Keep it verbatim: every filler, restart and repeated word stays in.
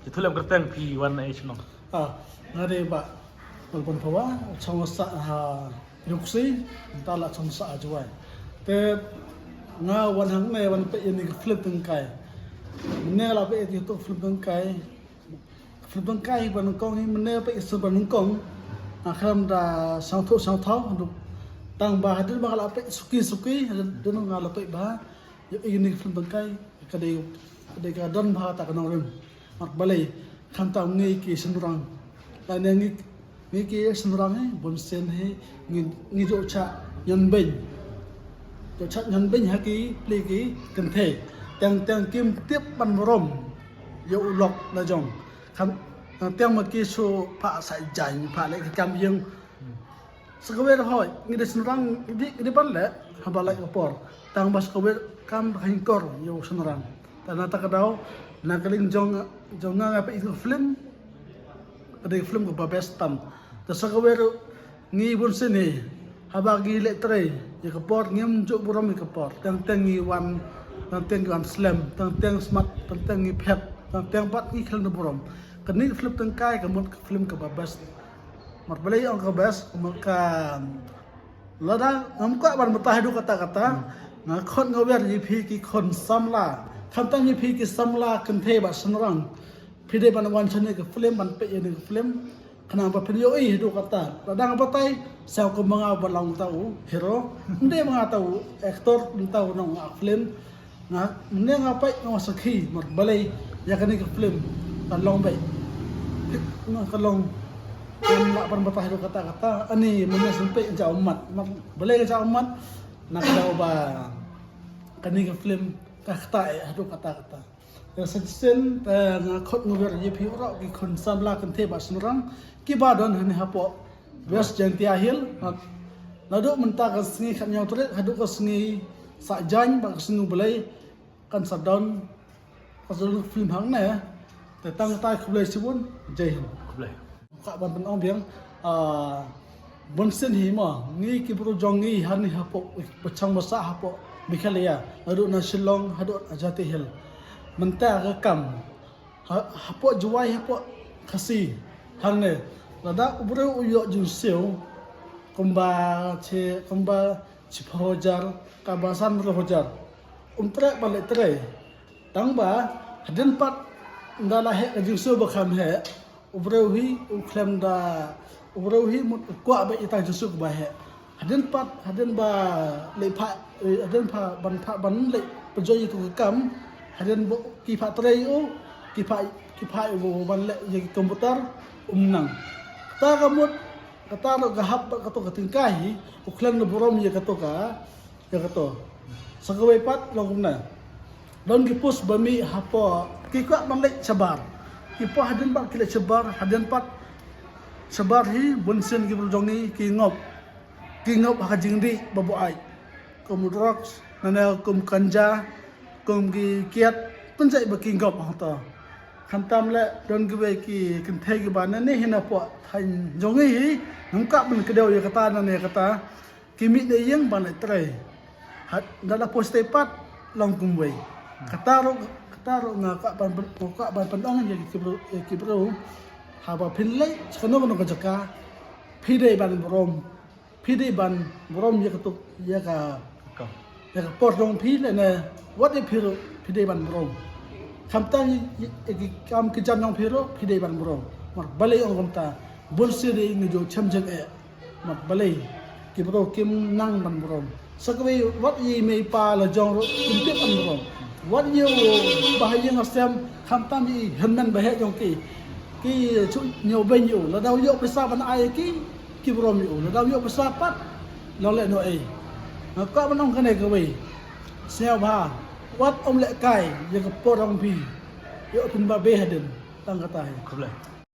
Ki thulem kyrteng phi wan na Shillong. Ah, nga dei Bah Malpon Phawa, chong sa ha Yuksi, ta la chong sa Jowai. Te nga wan hangne wan peit ïa kane ka film tyngkai. Mynne la peit ïa ka film tyngkai. Film tyngkai ba nyngkong hi mynne peit ïa ka film ba nyngkong. Nga khlem da sngewthuh sngewthaw, tang ba hadien ba nga la peit suki suki, hadien nga la peit ba ïa kane ka film tyngkai. Ka dei, ka dei ka don bha ta ka nongrim. Mat balei, khamtam ngi ki shynrang. Lane ngi, ngi ki shynrang hi, bun sien hi, ngi, ngi ju chah ñion beiñ. Ju chah ñion beiñ ha ki pli ki kynthei. Teng teng kim tip ban burom ïa u lok la jong. Kham, teng teng ma ki shu phah sa jaiñ, phah leh ki kam ïing. Sa kawei ruh hooid, ngi dei shynrang, ngi dei, ngi dei ban leh, haba lait ka por. Tang ba sa kawei kam ha jingkor ïa u shynrang. Te na kata ka daw, na ka liang jong, jong nga nga peit ïa ka film, ka dei ka film kaba best tam. Te sa kawei ruh ngi bun sien hi, haba ngi leh trei ïa ka por, ngim ju burom ïa ka por. Teng teng ngi wan, teng teng ngi wan slem, teng teng smat, teng teng ngi phet, teng teng pat ngi khlem da burom. Kane ka film tyngkai ka mut ka film kaba best. Mat balei ong ka best, mat ka, lada ngam kwah ban batai haduh katta katta, nga khot nga wer ïa phi ki khun samla. Khamtam ïa phi ki samla kynthei bad shynrang. Phi dei ban wan shane ka film, ban peit ïa kane ka film. Khnang ba phin ïohi haduh katta. Lada nga batai, sa kumba nga ba long uta u hero. Ym dei ba nga uta u actor, uta u nong film. Nga, mynne nga peit nga sakhi, mat balei ïa kane ka film ka long beit. Nga ka long, ngam lah ban batai haduh katta katta. Ani mynne sngewbha peit nga jaw mat. Mat balei nga jaw mat. Na ka daw ba kane ka film ka ktah eh haduh katta katta. Ïa sa shisien, eh, nga khot nga wer ïa phi baroh ki khun samla kynthei bad shynrang kiba don hangne hapoh West Jaintia Hills. Naduh mynta ka sngi khatñiew tarik haduh ka sngi Saitjaiñ bad ka sngi U Blei kan sa don, kan sa don ka film hangne. Te tang katei, khublei shibun. Jai Hind. Khublei. Kwah ban pynong biang, ah, bun sien hi mo, ngi ki briew jong ngi hangne hapoh, ba chong ba sah hapoh Meghalaya, haduh na Shillong, haduh na Jaintia Hills. Mynta ka kam, ha, hapoh Jowai, hapoh Khasi, hangne, lada u briew u ïoh jingsiew kumba shi, kumba shiphew hajar, kaba san phew hajar, um treh ban leh trei. Tang ba hadien pat ynda la heh ka jingsiew ba kham heh, u briew hi u khlem da, u briew hi mut u kwah beit ïa ka jingsiew kaba heh. Hadien pat, hadien ba leit phah, eh, hadien phah ban phah ban leit pynjot ïa ka kam, hadien ba ki phah trei ïa u, ki phah, ki phah ïa u ban leh ïa ki computer, um nang. Kata ka mut, kata ruh ka hap bad kato ka tyngkai hi, u khlem da burom ïa kato ka, ïa kato. Sa kawei pat long kumne. Don ki post ba mih hapoh, ki kwah ban leit shabar. Ki poh hadien pat ki leit shabar, hadien pat shabar hi bun sien ki briew jong ngi ki ngop. Ki ngop ha ka jingdih ba buaid. Kum drugs, nane kum ganja, kum ki kiad, pynjah ba ki ngop hangto. Khamtam leh don kiwei ki kynthei kiba nane hi na poh thaiñ jong ngi hi, ngam kwah ban kdew ïa kata nane ïa kata. Ki mih na ïing ban leit trei. Hynda la poi shatei pat long kumwei. Kata ruh, kata ruh nga kwah ban, kwah ban pynong ïa ki briew, ïa ki briew. Haba phin leit sha kano kano ka jaka, phi dei ban burom. Phi dei ban burom ïa kato, ïa ka, ïa ka por jong phi lane wat ïa phi ruh phi dei ban burom. Khamtam ïa, ïa ki kam ki jam jong phi ruh phi dei ban burom. Mat balei ong kumta, bun sien ngi ju shem jingeh. Mat balei ki briew kim nang ban burom. Sa kawei wat ïa i mei i pa la jong ruh kim tip ban burom. Wat ïa u bah ïing la sem, khamtam i hynmen ba heh jong ki. Ki shu ñiew beiñ ïa u, lada u ïoh pisa ban ai ïa ki, ki burom ïa u, lada u ïoh pisa pat long leh noh ei. Nga kwah ban ong kane kawei. Sngewbha wat ym lehkai ïa ka por jong phi. Ïoh pynba beh hadien. Tang kata hi. Khublei.